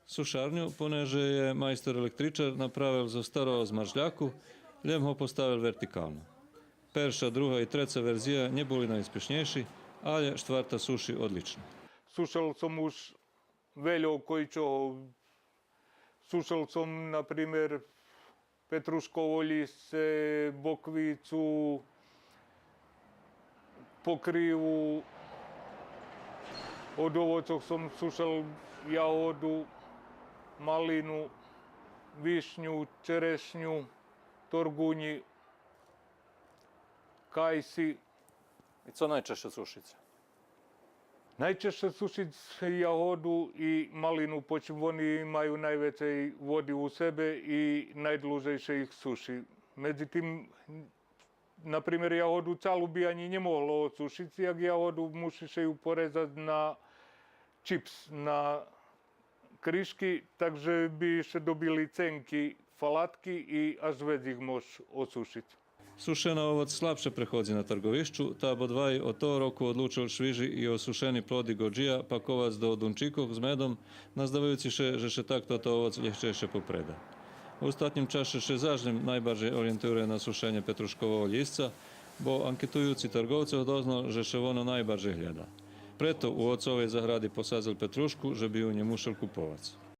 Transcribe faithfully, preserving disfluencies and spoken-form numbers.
Сушарню, понеже є майстор електричар, направел зо старого змаржляку, лєм го поставел вертикално. Перша, друга и треца верзия нє були найуспєшнєйши, алє штварта суши одлично. Сушел сом уж вельо койчого. Сушел сом, на пример, петрушково лїсце, боквицу, покриву. Од овоцох сом сушел ягоду, малину, вишню, черешню, торґунї, кайси. И цо найчешше сушице? Найчешше сушиц ягоду и малину, почим вони маю найвецей води у себе и найдлужейше их суши. Медзитим, на пример, ягоду цалу би анї нє могло одсушиц, як ягоду муши ше ю порезац на чипс, на кришки, так же би ше добили ценки фалатки и аж вец их мож осушиц. Сушени овоц слабше преходзи на тарґовищу, та бодвай од того року одлучел швижи и осушени плоди ґоджия паковац до дунчикох з медом, наздаваюци ше же ше так тото овоц лєгчейше попреда. У остатнїм чаше ше заш лєм найбаржей ориєнтирує на сушенє петрушкового лїсца, бо анкетуюци тарґовцох дознал же ше воно найбаржей глєда. Прето у оцовей загради посадзел петрушку, же би ю нє мушел куповац.